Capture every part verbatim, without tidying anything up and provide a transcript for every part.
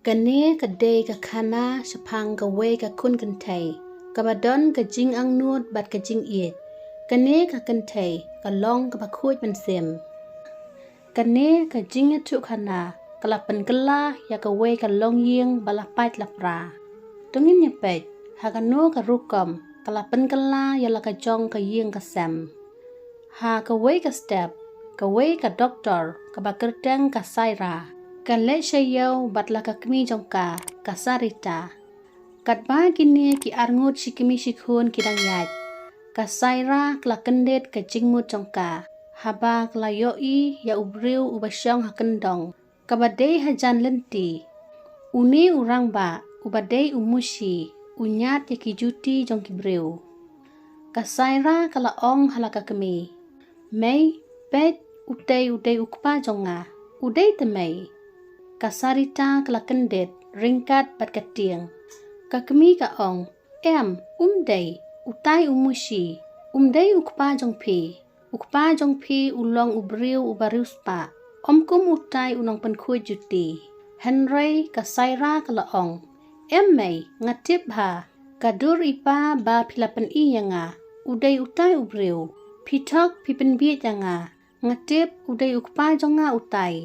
Kane ka dei ka khana shaphang kawei ka khun kynthei kaba don ka jingangnud bad ka jingïeit. Kane ka kynthei ka long kaba khuid mynsiem. Kane ka jingïathuhkhana ka la pynkylla ïa kawei ka longïing ba la pait la pra. To ngin ïa peit ha kano ka rukom ka la pynkylla ïa la ka jong ka ïing ka sem. Ha kawei ka step, kawei ka doktor kaba kyrteng ka Saira ka leit sha ïew bad la ka kmie jong ka, ka Sarita. Katba kine ki arngut shi kmie shi khun ki dang ïaid, ka Saira ka la kyndit ka jingmut jong ka haba ka la ïohi ïa u briew uba shong ha kyndong kaba dei hajan lynti. Une u rangbah uba dei u Mushi u ñiad ïa ki juti jong ki briew. Ka Saira ka la ong ha la ka kmie, "Mei, peit, utei u dei u kpa jong nga. U dei te mei?" Ka Sarita ka la kyndit ryngkat bad ka tieng. Ka kmie ka ong, "Em, um dei, utai u Mushi. Um dei u kpa jong phi. U kpa jong phi u long u briew uba riewspah, ym kum utai u nongpynkhuid juti." Hynrei ka Saira ka la ong, "Em mei, nga tip bha. Ka dur i pa ba phi la pyni ïa nga, u dei utai u briew. Phi thok phi pynbieit ïa nga. Nga tip u dei u kpa jong nga utai."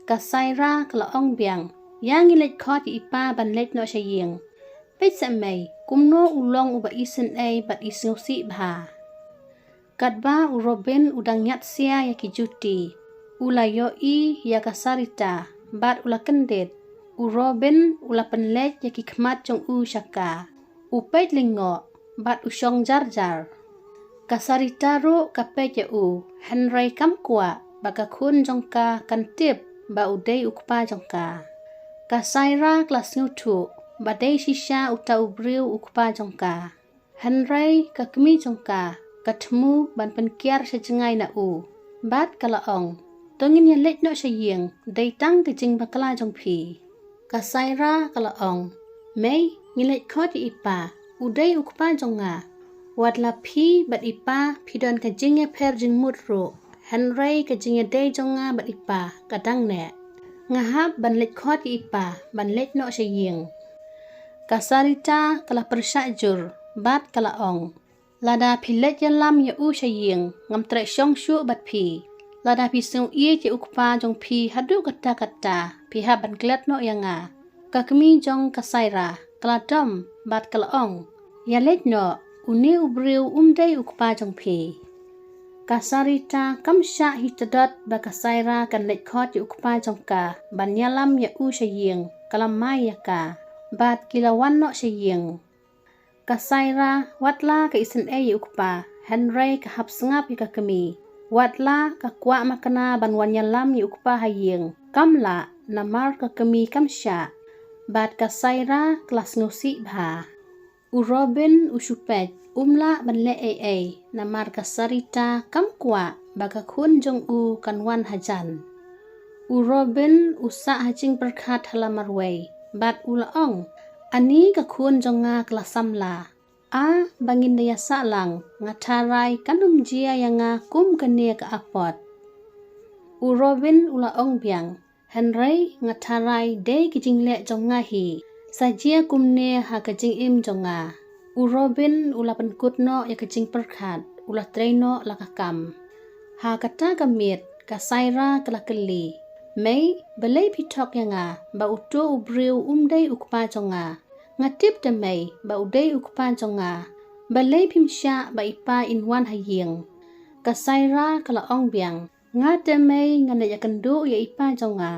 Ka Saira ka la ong biang, "Ïa ngi leit khot ïa i pa ban leit noh sha ïing. Peit seh mei, kumno u long uba isynei bad isngewsih bha." Katba u Robin u dang ñiad sia ïa ki juti, u la ïohi ïa ka Sarita bad u la kyndit. U Robin u la pynleit ïa ki khmat jong u sha ka. U peit lyngngoh bad u shong jar jar. Ka Sarita ruh ka peit ïa u, hynrei kam kwah ba ka khun jong ka kan tip ba u dei u kpa jong ka. Ka Saira ka la sngewthuh ba dei shisha uta u briew u kpa jong ka. Hynrei ka kmie jong ka ka thmu ban pynkiar sha jngai na u bad ka la ong, "To ngin ïa leit noh sha ïing, dei tang ka jingbakla jong phi." Ka Saira ka la ong, "Mei, ngi leit khot ïa i pa. U dei u kpa jong nga. Wat la phi bad i pa phi don ka jingïapher jingmut ruh, hynrei ka jingïadei jong nga bad i pa ka dang neh. Nga hap ban leit khot ïa i pa ban leit noh sha ïing." Ka Sarita ka la pyrshah jur bad ka la ong, "Lada phi leit ïalam ïa u sha ïing, ngam treh shong shuh bad phi. Lada phi sngew ïeit ïa u kpa jong phi haduh katta katta, phi hap ban klet noh ïa nga." Ka kmie jong ka Saira ka la dom bad ka la ong, "Ïa leit noh, une u briew um dei u kpa jong phi." Ka Sarita kam shah hi tdot ba ka Saira kan leit khot ïa u kpa jong ka ban ïalam ïa u sha ïing, ka la mai ïa ka bad ki la wan noh sha ïing. Ka Saira wat la ka isynei ïa u kpa, hynrei ka hap sngap ïa ka kmie. Wat la ka kwah makna ban wan ïalam ïa u kpa ha ïing, kam lah namar ka kmie kam shah. Bad ka Saira ka la sngewsih bha. U Robin u shu peit, um lah ban leh ei ei namar ka Sarita kam kwah ba ka khun jong u kan wan hajan. U Robin u sah ha jingpyrkhat ha la marwei bad u la ong, "Ani ka khun jong nga ka la samla. A ba ngin da ïasah lang, nga tharai kan ym jia ïa nga kum kane ka apot." U Robin u la ong biang, "Hynrei nga tharai dei ki jingleh jong nga hi, sa jia kumne ha ka jingim jong nga." U Robin u la pynkut noh ïa ka jingpyrkhat, u la trei noh la ka kam. Ha kata ka miet ka Saira ka la kylli, "Mei, balei phi thok ïa nga ba uto u briew um dei u kpa jong nga? Nga tip te mei ba u dei u kpa jong nga. Balei phim shah ba i pa in wan ha ïing?" Ka Saira ka la ong biang, "Nga te mei ngan leit ïakynduh ïa i pa jong nga."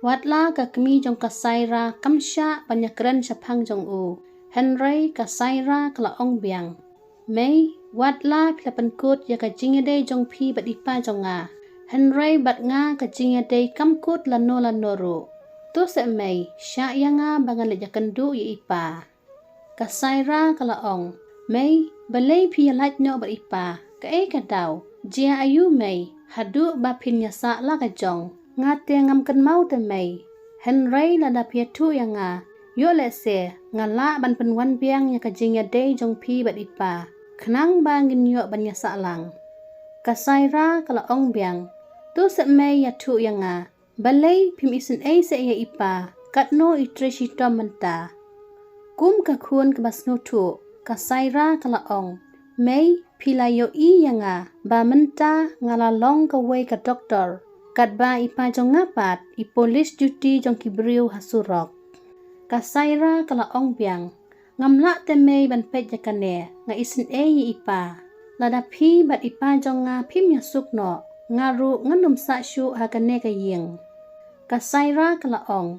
Wat la ka kmie jong ka Saira kam shah ban ïakren shaphang jong u, hynrei ka Saira ka la ong biang, "Mei, wat la phi la pynkut ïa ka jingïadei jong phi bad i pa jong nga, hynrei bad nga ka jingïadei kam kut lano lano ruh. To seh mei, shah ïa nga ba ngan leit ïakynduh ïa i pa." Ka Saira ka la ong, "Mei, balei phi ïalait noh bad i pa? Kaei ka daw? Jia aïu mei, haduh ba phin ïasah la ka jong? Nga te ngam kynmaw te mei. Hynrei lada phi ïathuh ïa nga, ïoh lehse nga lah ban pynwan biang ïa ka jingïadei jong phi bad i pa, khnang ba ngin ïoh ban ïasah lang." Ka Saira ka la ong biang, "To seh mei ïathuh ïa nga, balei phim isynei seh ïa i pa Katno i trei shitom mynta? Kum ka khun kaba sngewthuh, ka Saira ka la ong, Mei, phi la ïohi ïa nga ba mynta nga la long kawei ka doktor, katba i pa jong nga pat i police duty jong ki briew ha surok. Ka Saira ka la ong biang, Ngam lah te mei ban peit ïa kane, nga isynei ïa i pa. Lada phi bad i pa jong nga phim ïasuk noh, nga ruh ngan ym sah shuh ha kane ka ïing. Ka Saira ka la ong,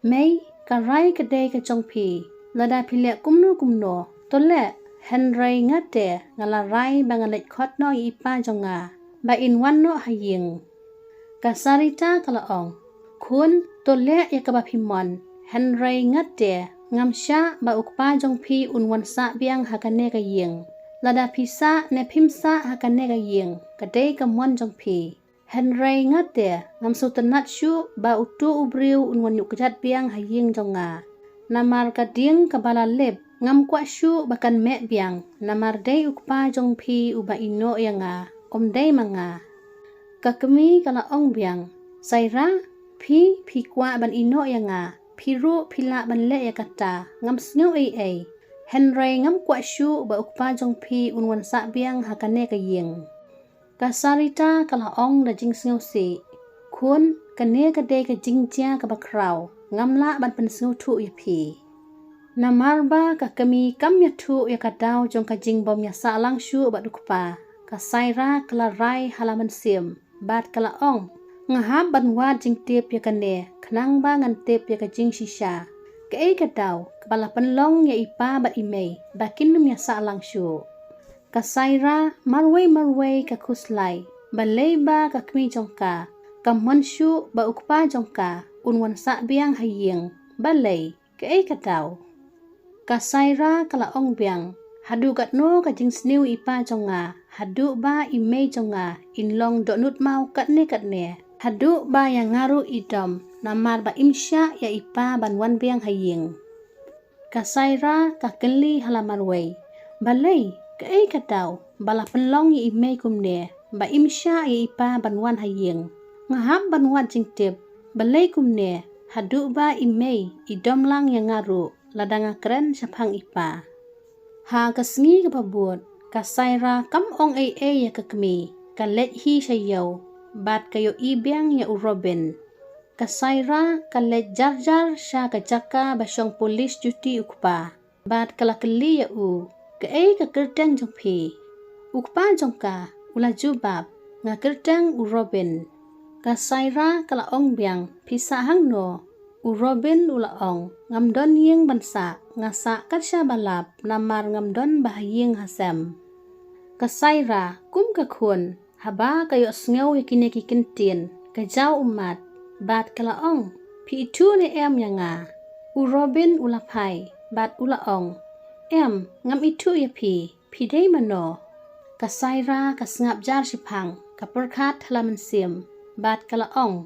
Mei, ka rai ka dei ka jong phi. Lada phi leh kumno kumno, to leh, hynrei nga te nga la rai ba ngan leit khot noh ïa i pa jong nga ba in wan noh ha ïing. Ka Sarita ka la ong, Khun, to leh ïa kaba phi mon, hynrei nga te ngam shah ba u kpa jong phi un wan sah biang ha kane ka ïing. Lada phi sah ne phim sah ha kane ka ïing, ka dei ka mon jong phi. Hynrei nga te ngam sngewtynnat shuh ba uto u briew un wan ïuh kjat biang ha ïing jong nga. Namar ka dieng kaba la lip, ngam kwah shuh ba kan meh biang, namar dei u kpa jong phi uba ïehnoh ïa nga, ym dei ma nga. Ka kmie ka la ong biang, Saira, phi, phi kwah ban ïehnoh ïa nga, phi ruh phi lah ban leh ïa kata, ngam sngew ei ei. Hynrei ngam kwah shuh ba u kpa jong phi un wan sah biang ha kane ka ïing. Ka Sarita ka la ong da jingsngewsih, Khun, kane ka dei ka jingjia kaba khraw, ngam lah ban pynsngewthuh ïa phi. Namar ba ka kmie kam ïathuh ïa ka daw jong ka jingbym ïasah lang shuh bad u kpa, ka Saira ka la rai ha la mynsiem bad ka la ong, Nga hap ban wad jingtip ïa kane khnang ba ngan tip ïa ka jingshisha. Kaei ka daw kaba la pynlong ïa i pa bad i mei ba kin ym ïasah lang shuh? Ka Saira marwei marwei ka khuslai, balei ba ka kmie jong ka ka mon shuh ba u kpa jong ka un wan sah biang ha ïing, balei, kaei ka daw? Ka Saira ka la ong biang, Haduh katno ka jingsniew i pa jong nga, haduh ba i mei jong nga in long dohnud maw katne katne, haduh ba ïa nga ruh i dom namar ba im shah ïa i pa ban wan biang ha ïing. Ka Saira ka kylli ha la marwei, Balei, kaei ka daw ba la pynlong ïa i mei kumne ba im shah ïa i pa ban wan ha ïing? Nga hap ban wad jingtip, balei kumne, haduh ba i mei i dom lang ïa nga ruh lada nga kren shaphang i pa? Ha ka sngi kaba bud, ka Saira kam ong ei ei ïa ka kmie, ka leit hi sha ïew bad ka ïohi biang ïa u Robin. Ka Saira ka leit jar jar sha ka jaka ba shong police duty u kpa bad ka la kylli ïa u, Kaei ka kyrteng jong phi? U kpa jong ka u la jubab, Nga kyrteng u Robin. Ka Saira ka la ong biang, Phi sah hangno? U Robin u la ong, Ngam don ïing ban sah, nga sah kat shaba lap namar ngam don ba ha ïing ha sem. Ka Saira kum ka khun, haba ka ïohsngew ïa kine ki kyntien, ka jaw ummat bad ka la ong, Phi ithuh ne em ïa nga? U Robin u la phai bad u la ong, Em, ngam ithuh ïa phi, phi dei mano? Ka Saira ka sngap jar shiphang, ka pyrkhat ha la mynsiem bad ka la ong,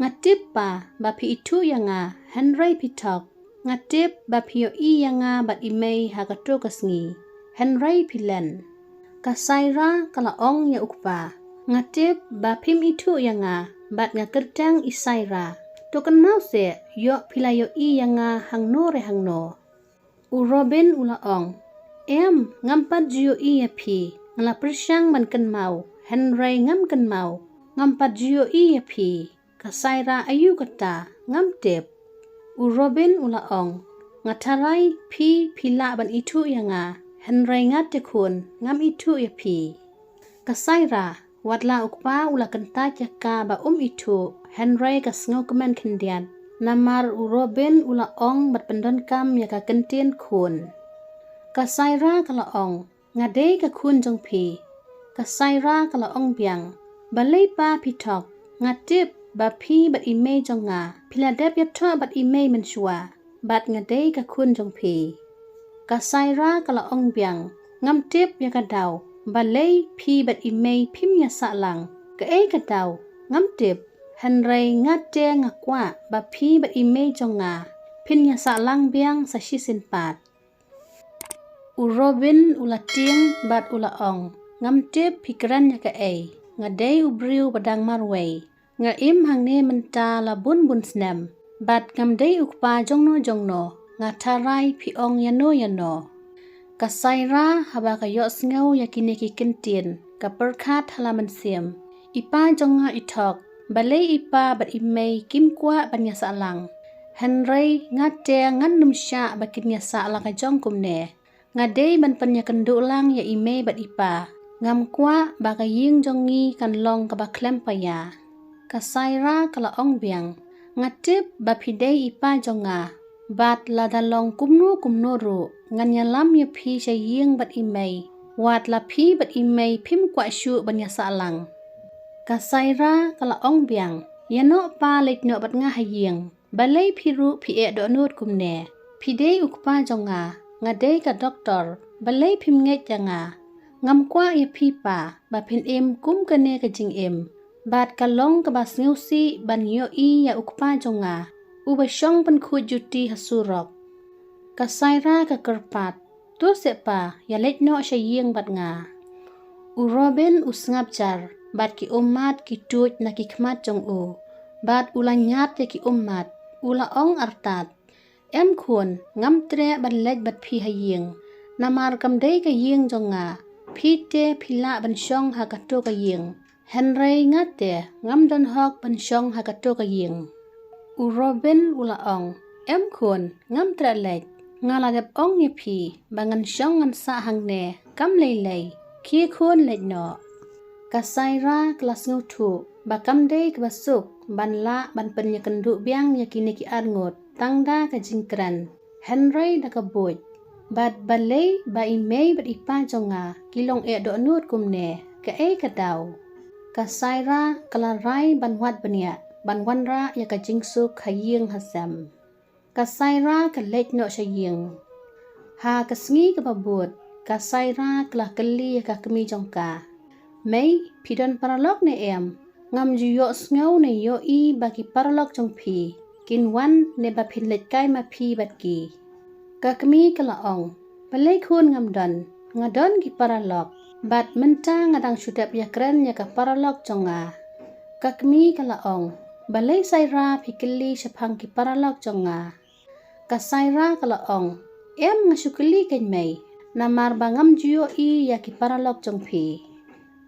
Nga tip ba phi ithuh ïa nga, hynrei phi thok. Nga tip ba phi ïohi ïa nga bad i mei ha kato ka sngi, hynrei phi len. Ka Saira ka la ong ïa u kpa, Nga tip ba phim ithuh ïa nga bad nga kyrteng i Saira. To kynmaw seh, ïoh phi la ïohi ïa nga hangno re hangno. U Robin u la ong, Em, ngam pat ju ïohi ïa phi. Nga la pyrshang ban kynmaw, hynrei ngam kynmaw. Ngam pat ju ïohi ïa phi. Ka Saira, aïu kata, ngam tip. U Robin u la ong, Nga tharai phi phi lah ban ithuh ïa nga, hynrei nga te khun ngam ithuh ïa phi. Ka Saira, wat la u kpa u la kyntait ïa ka ba um ithuh, hynrei ka sngewkmen khyndiat namar u Robin u la ong bad pyndonkam ïa ka kyntien khun. Ka Saira ka la ong, Nga dei ka khun jong phi. Ka Saira ka la ong biang, Balei pa phi thok? Nga tip ba phi bad i mei jong nga phi la dep ïathoh bad i mei mynshuwa, bad nga dei ka khun jong phi. Ka Saira ka la ong biang, Ngam tip ïa ka daw balei phi bad i mei phim ïasah lang. Kaei ka daw? Ngam tip. Hynrei nga te nga kwah ba phi bad i mei jong nga phin ïasah lang biang sa shisien pat. U Robin u la tieng bad u la ong, Ngam tip phi kren ïa kaei. Nga dei u briew ba dang marwei. Nga im hangne mynta la bun bun snem. Bad ngam dei u kpa jongno jongno, nga tharai phi ong ïano ïano. Ka Saira haba ka ïohsngew ïa kine ki kyntien, ka pyrkhat ha la mynsiem. I pa jong nga i thok, balei i pa bad i mei kim kwah ban ïasah lang. Hynrei nga te ngan nym shah ba kin ïasah la ka jong kumne. Nga dei ban pynïakynduh lang ïa i mei bad i pa. Ngam kwah ba ka ïing jong ngi kan long kaba khlem paia. Ka Saira ka la ong biang. Nga tip ba phi dei i pa jong nga. Bad lada long kumno kumno ruh, ngan ïalam ïa phi sha ïing bad i mei. Wat la phi bad i mei phim kwah shuh ban ïasah lang. Ka Saira ka la ong biang. Ïa noh pa, leit noh bad nga ha ïing. Balei phi ruh phi eh dohnud kumne? Phi dei u kpa jong nga, nga dei ka doktor. Balei phim ngeit ïa nga? Ngam kwah ïa phi pa, ba phin im kum kane ka jingim. Bad ka long kaba sngewsih ban ïohi ïa u kpa jong nga, uba shong pynkhuid juti ha surok. Ka Saira ka kyrpad. To seh pa, ïa leit noh sha ïing bad nga. U Robin u sngap jar, bad ki ummat ki tuid na ki khmat jong u. Bad u la ñiad ïa ki ummat, u la ong artat. Em khun, ngam treh ban leit bad phi ha ïing. Namar kam dei ka ïing jong nga, phi te phi lah ban shong ha kato ka ïing. Hynrei nga te, ngam don hok ban shong ha kato ka ïing. U Robin u la ong, em khun, ngam treh leit. Nga la dep ong ïa phi, ba ngan shong ngan sah hangne, kam lei lei. Khie khun leit noh. Ka Saira ka la sngewthuh, ba kam dei kaba suk, ban lah, ban pynïakynduh biang ïa kine ki arngut, tang da ka jingkren. Hynrei da ka buit. Bad balei ba i mei bad i pa jong nga, ki long eh dohnud kumne, kaei ka daw. Ka Saira ka la rai ban wad bniah, ban wanrah ïa ka jingsuk ha ïing ha sem. Ka Saira ka leit noh sha ïing. Ha ka sngi kaba bud, ka Saira ka la kylli ïa ka kmie jong ka. Mei, phi don paralok ne em? Ngam ju ïohsngew ne ïohi ba ki paralok jong phi kin wan ne ba phin leit kai ma phi bad ki. Ka kmie ka la ong, balei khun ngam don, nga don ki paralok. Bad mynta nga dang shu dep ïakren ïa ka paralok jong nga. Ka kmie ka la ong, balei Saira phi kylli shaphang ki paralok jong nga. Ka Saira ka la ong, em nga shu kylli kein mei, namar ba ngam ju ïohi ïa ki paralok jong phi.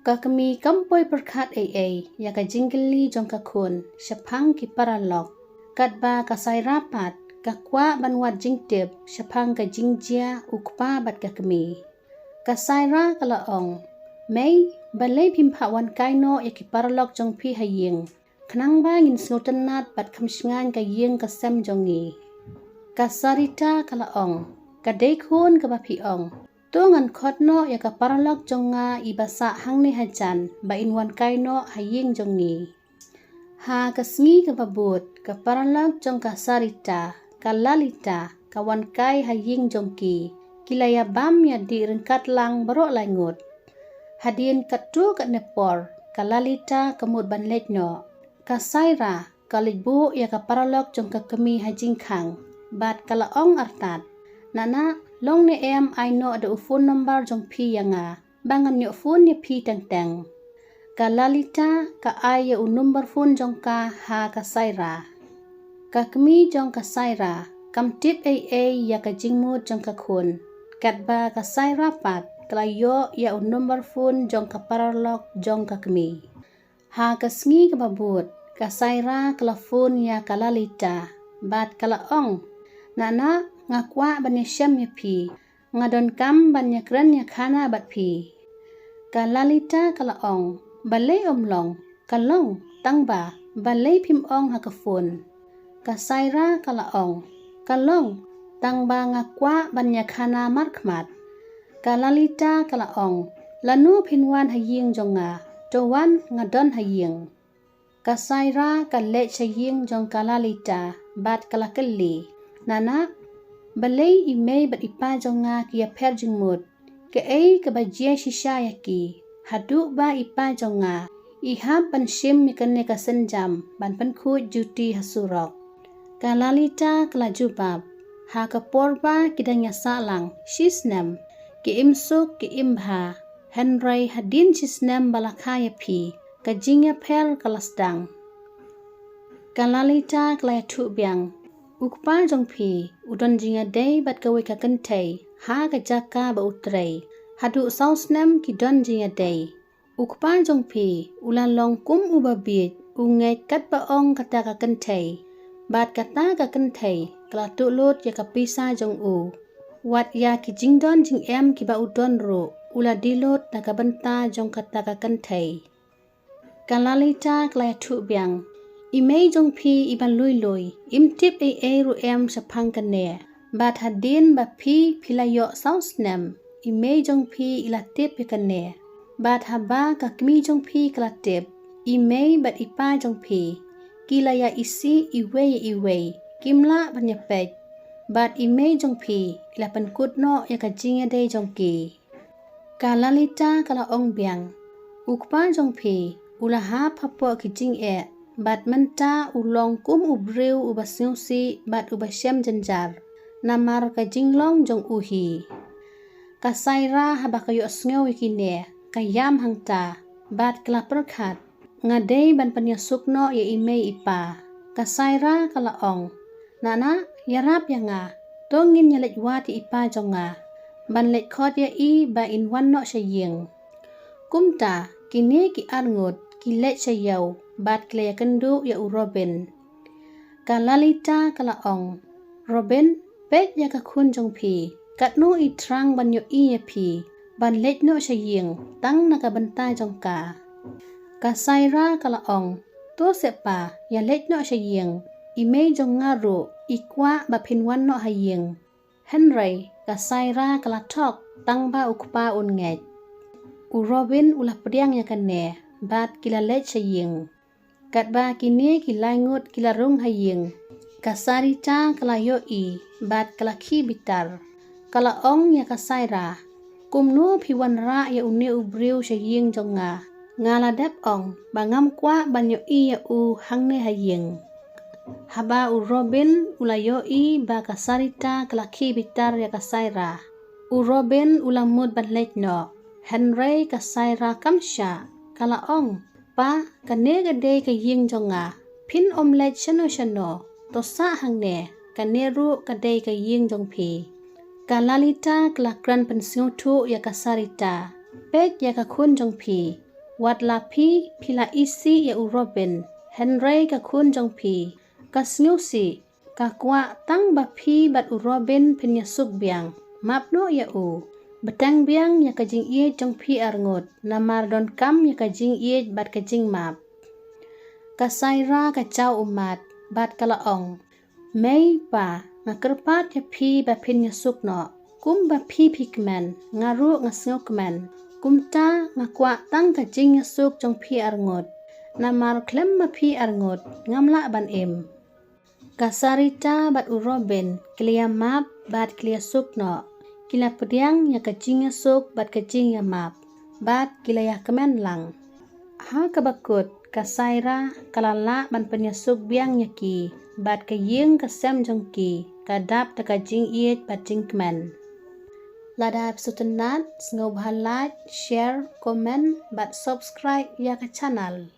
Ka kmie kam poi pyrkhat ei ei ïa ka jingkylli jong ka khun shaphang ki paralok. Katba ka Saira pat ka kwah ban wad jingtip shaphang ka jingjia u kpa bad ka kmie. Ka Saira ka la ong, mei, balei phim phah wan kai noh ïa ki paralok jong phi ha ïing. Khnang ba ngin sngewtynnat bad kham shngaiñ ka ïing ka sem jong ngi. Ka Sarita ka la ong, ka dei khun kaba phi ong. To ngan khot noh ïa ka paralok jong nga iba sah hangne hajan ba in wan kai noh ha ïing jong ngi. Ha ka sngi kaba bud, ka paralok jong ka Sarita, ka Lalita, ka wan kai ha ïing jong ki. Ki la ïa bam ïa dih ryngkat lang baroh lai ngut. Hadien katto katne por, ka Lalita ka mut ban leit noh. Ka Saira ka leit buh ïa ka paralok jong ka kmie ha jingkhang bad ka la ong artat, na na, long ne em ai noh da u phone number jong phi ïa nga ba ngan ïoh phone ïa phi teng teng. Ka Lalita ka ai ïa u number phone jong ka ha ka Saira. Ka kmie jong ka Saira kam tip ei ei ïa ka jingmut jong ka khun. Katba ka Saira pat ka la ïoh ïa u number phone jong ka paralok jong ka kmie. Ha ka sngi kaba bud, ka Saira ka la phone ïa ka Lalita bad ka la ong, na na, nga kwah ban ïashem ïa phi. Nga donkam ban ïakren ïakhana bad phi. Ka Lalita ka la ong, balei ym long? Ka long, tang ba balei phim ong ha ka phone? Ka Saira ka la ong, ka long, tang ba nga kwah ban ïakhana markhmat. Ka Lalita ka la ong, lano phin wan ha ïing jong nga? To wan, nga don ha ïing. Ka Saira ka leit sha ïing jong ka Lalita bad ka la kylli, na na, balei i mei bad i pa jong nga ki ïapher jingmut? Kaei kaba jia shisha ïa ki haduh ba i pa jong nga i hap ban shim ïa kane ka sienjam ban pynkhuid juti ha surok? Ka Lalita ka la jubab, ha ka por ba ki dang ïasah lang shi snem, ki im suk ki im bha, hynrei hadien shi snem ba la kha ïa phi, ka jingïapher ka la sdang. Ka Lalita ka la ïathuh biang, u kpa jong phi u don jingïadei bad kawei ka kynthei ha ka jaka ba u trei. Haduh saw snem ki don jingïadei. U kpa jong phi u la long kum uba bieit, u ngeit katba ong kata ka kynthei. Bad kata ka kynthei ka la tuh lut ïa ka pisa jong u. Wat ïa ki jingdon jingem kiba u don ruh u la die lut na ka bynta jong kata ka kynthei. Ka Lalita ka la ïathuh biang, i mei jong phi iba lui lui, im tip ei ei ruh em shaphang kane. Bad hadien ba phi phi la ïoh saw snem, i mei jong phi i la tip ïa kane. Bad haba ka kmie jong phi ka la tip, i mei bad i pa jong phi ki la ïa isih iwei ïa iwei, kim lah ban ïa peit. Bad i mei jong phi i la pynkut noh ïa ka jingïadei jong ki. Ka Lalita ka la ong biang, u kpa jong phi u la hap hapoh ki jingeh, bad mynta u long kum u briew uba sngewsih bad uba shem jynjar namar ka jinglong jong u hi. Ka Saira haba ka ïohsngew ïa kine ka ïam hangta bad ka la pyrkhat, nga dei ban pynïasuk noh ïa i mei i pa. Ka Saira ka la ong, na na, ïarap ïa nga, to ngin ïa leit wad ïa i pa jong nga ban leit khot ïa i ba in wan noh sha ïing. Kumta kine ki arngut ki leit sha ïew bad ki la ïakynduh ïa u Robin. Ka Lalita ka la ong, Robin, peit ïa ka khun jong phi, katno i thrang ban ïohi ïa phi ban leit noh sha ïing tang na ka bynta jong ka. Ka Saira ka la ong, to seh pa, ïa leit noh sha ïing, i mei jong nga ruh i kwah ba phin wan noh ha ïing. Hynrei ka Saira ka la thok tang ba u kpa un ngeit. U Robin u la pdiang ïa kane bad ki la leit sha ïing. Katba kine ki lai ngut ki la rung ha ïing, ka Sarita ka la ïohi bad ka la khie bitar. Ka la ong ïa ka Saira, kumno phi wanrah ïa une u briew sha ïing jong nga? Nga la dep ong ba ngam kwah ban ïohi ïa u hangne ha ïing. Haba u Robin u la ïohi ba ka Sarita ka la khie bitar ïa ka Saira, u Robin u la mut ban leit noh. Hynrei ka Saira kam shah, ka la ong, pa, kane ka dei ka ïing jong nga, phin ym leit shano shano, to sah hangne, kane ruh ka dei ka ïing jong phi. Ka Lalita ka la kren pynsngewthuh ïa ka Sarita, peit ïa ka khun jong phi, wat la phi phi la isih ïa u Robin, hynrei ka khun jong phi ka sngewsih, ka kwah tang ba phi bad u Robin phin ïasuk biang. Map noh ïa u. Bteng biang ïa ka jingïeit jong phi arngut, namar donkam ïa ka jingïeit bad ka jingmap. Ka Saira ka jaw ummat bad ka la ong, mei pa, nga kyrpad ïa phi ba phin ïasuk noh. Kumba phi phi kmen, nga ruh nga sngewkmen. Kumta nga kwah tang ka jingïasuk jong phi arngut, namar khlem ma phi arngut ngam lah ban im. Ka Sarita bad u Robin ki la ïamap bad ki la ïasuk noh. Ki la pdiang ïa ka jingïasuk bad ka jingïamap bad ki la ïakmen lang. Ha kaba kut ka Saira ka la lah ban pynïasuk biang ïa ki bad ka ïing ka sem jong ki ka dap da ka jingïeit bad jingkmen. Lada phi sngewtynnat, sngewbha like, share, comment bad subscribe ïa ka channel.